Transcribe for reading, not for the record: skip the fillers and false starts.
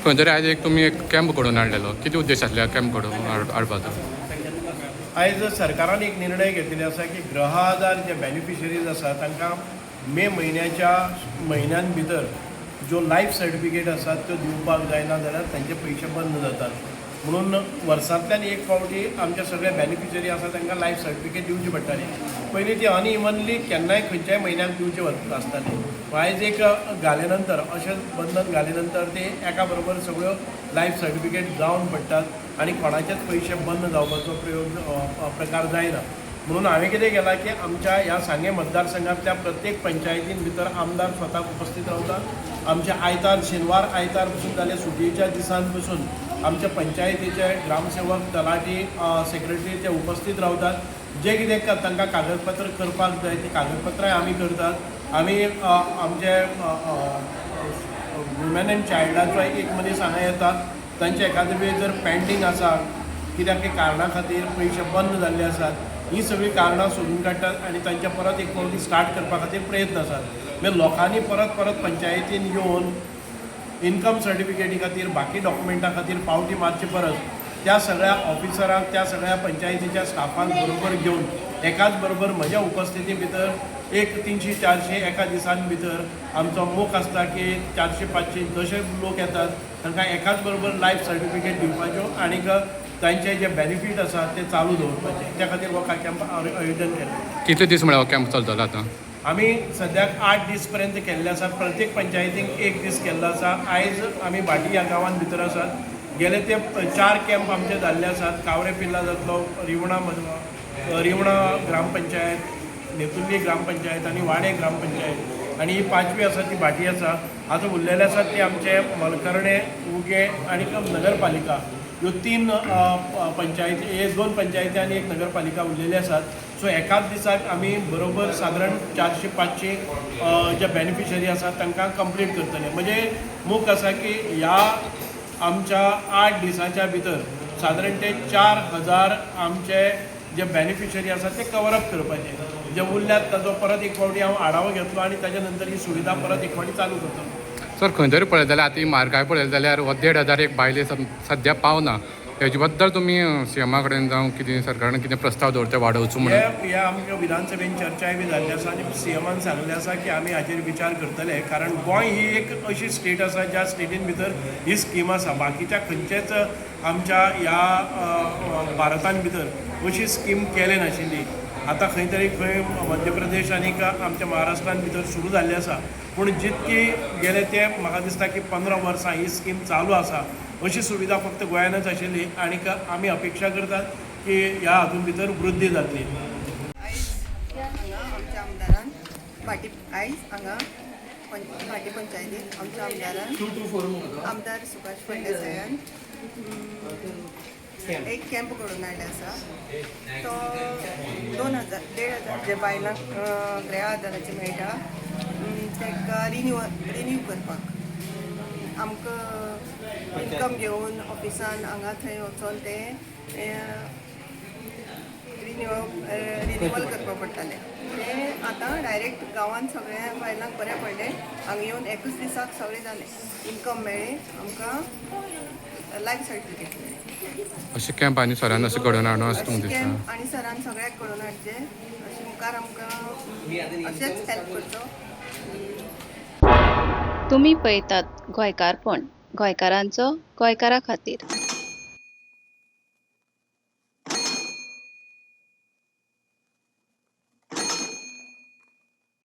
खंय तरी आयज एक तुमी एक कॅम्प घडोवन हाडलेलो, कितें उद्देश आसले कॅम्प घडोवन हाडपाचो? आयज सरकारान एक निर्णय घेतिल्लो आसा की गृह आधार जे बेनिफिशरीज आसा तांकां मे म्हयन्याच्या म्हयन्यान भितर ज्यो लायफ सर्टिफिकेट आसात त्यो दिवपाक जायना जाल्यार तांचे पयशे बंद जातात. म्हणून वर्सांतल्यान एक फावटी आमचे सगळे बेनिफिशरी आसा तांकां लायफ सर्टिफिकेट दिवची पडटाली. पयलीं ती अनइवनली केन्नाय खंयच्याय म्हयन्याक दिवची आसताली. आयज एक घाले नंतर, अशें बंधन घाले नंतर ते एका बरोबर सगळ्यो लायफ सर्टिफिकेट जावन पडटात आनी कोणाचेच पयशे बंद जावपाचो प्रयोग प्रकार जायना. म्हणून हांवें कितें केलां की आमच्या ह्या सांगें मतदारसंघांतल्या प्रत्येक पंचायतीन भितर आमदार स्वताक उपस्थित रावता. आमचे आयतार, शेनवार आयतार पसून जाल्यार सुटयेच्या दिसान पसून आमच्या पंचायतीचे ग्रामसेवक, तलाठी, सेक्रेटरी ते उपस्थित रावतात. जे कितें तांकां कागदपत्र करपाक जाय ती कागदपत्रांय आमी करतात. आमी आमचे वुमेन एंड चायल्डाचो एक मनीस हांगा येता, तांचे एखादे वेळ जर पेंडींग आसा, कित्याक कारणा खातीर पयशे बंद जाल्ले आसात, ही सगळीं कारणां सोदून काडटात आनी तांच्या परत एक फावटी स्टार्ट करपा खातीर प्रयत्न आसात. मागीर लोकांनी परत परत पंचायतीन येवन इनकम सर्टिफिकेटी खातीर, बाकी डॉक्युमेंटा खातीर पावटी मारचे परस त्या सगळ्या ऑफिसरांक, त्या सगळ्या पंचायतीच्या स्टाफांक बरोबर घेवन एकाच बरोबर म्हज्या उपस्थिती भितर एक 300-400 एका दिसान भितर आमचो मोख आसता की 400-500 जशे लोक येतात तांकां एकाच बरोबर लायफ सर्टिफिकेट दिवपाच्यो आनीक तांचे जे बेनिफीट आसा ते चालू दवरपाचे. त्या खातीर हो कॅम्प आयोजन केलें. कितले दीस म्हळ्यार हो कॅम्प चलतलो आतां? आमी सद्याक 8 दीस पर्यंत केल्ले आसात. प्रत्येक पंचायतीक एक दीस केल्लो आसा. आयज आमी भाटी ह्या गांवांत भितर आसात. गेले ते 4 कॅम्प आमचे जाल्ले आसात. कावरे पिल्ला जातलो, रिवणा, रिवणा ग्रामपंचायत, नेतुर्ली ग्रामपंचायत आनी वाडे ग्रामपंचायत आनी ही 5वी आसा ती भाटी आसा. आतां उरलेले आसात ते आमचे मलकर्णे, उगे आनी नगरपालिका, ह्यो 3 पंचायती, हे 2 पंचायती आनी 1 नगरपालिका उरलेली आसात. सो एकाच दिसाक आमी बरोबर सादारण 400-500 जे बेनिफिशरी आसात तांकां कंप्लीट करतले. म्हणजे मोख आसा की ह्या आमच्या 8 दिसांच्या भितर सादारण ते 4000 आमचे जे बेनिफिशरी आसात ते कवर अप करपाचे. जे उरल्यात ताचो परत एक फावटी हांव आढावो घेतलो आनी ताच्या नंतर ही सुविधा परत एक फावटी चालू करतलो. सर, खंय तरी पळयत जाल्यार आतां ही म्हारगाय पळयत जाल्यार हो 1500 एक बायले सद्या पावना. हेजे बद्दल तुमी सीएमा कडेन जावं कितें सरकारान कितें प्रस्ताव दवरता वाडोवचो म्हणून? हे आमच्या विधानसभेन चर्चाय बी जाल्ली आसा आनी सीएमान सांगलें आसा की आमी हाचेर विचार करतले, कारण गोंय ही एक अशी स्टेट आसा ज्या स्टेटीन भितर ही स्कीम आसा. बाकीच्या खंयचेच आमच्या ह्या भारतान भितर अशी स्कीम केले नाशिल्ली. आतां खंय तरी खंय मध्य प्रदेश आनी आमच्या महाराष्ट्रान भितर सुरू जाल्ली आसा, पूण जितकी गेले ते म्हाका दिसता की 15 वर्सां ही स्कीम चालू आसा, अशी सुविधा फक्त गोंयानच आशिल्ली आनीक आमी अपेक्षा करतात की ह्या हातूंत भितर वृद्धी जातली. आयज हांगा आमच्या आमदारान भाटी, आयज हांगा भाटी पंचायतीत आमच्या आमदारान, आमदार सुभाष फळदेसायान एक कॅम्प घडोवन हाडले आसा. तो 2000 1500 जे बायलांक गृह आदाराचे मेळटा ताका रिन्यू करपाक आमकां इनकम घेवन ऑफिसान हांगा थंय वचोन तें रिन्युअल करपाक पडटालें. तें आतां डायरेक्ट गांवांत सगळ्या बायलांक बरें पडलें. हांगा येवन एकूच दिसाक सगळें जालें, इनकम मेळ्ळें आमकां, लायफ सर्टिफिकेट मेळ्ळें. अशें कॅम्प आनी सरान अशें घडोवन हाडूं अशें तुमकां दिसता? कॅम्प आनी सरान सगळ्याक घडोवन हाडचें अशें, मुखार आमकां अशेंच हेल्प करचो. तुमी पळयतात गोंयकारपण, गोंयकारांचो गोंयकारा खातीर.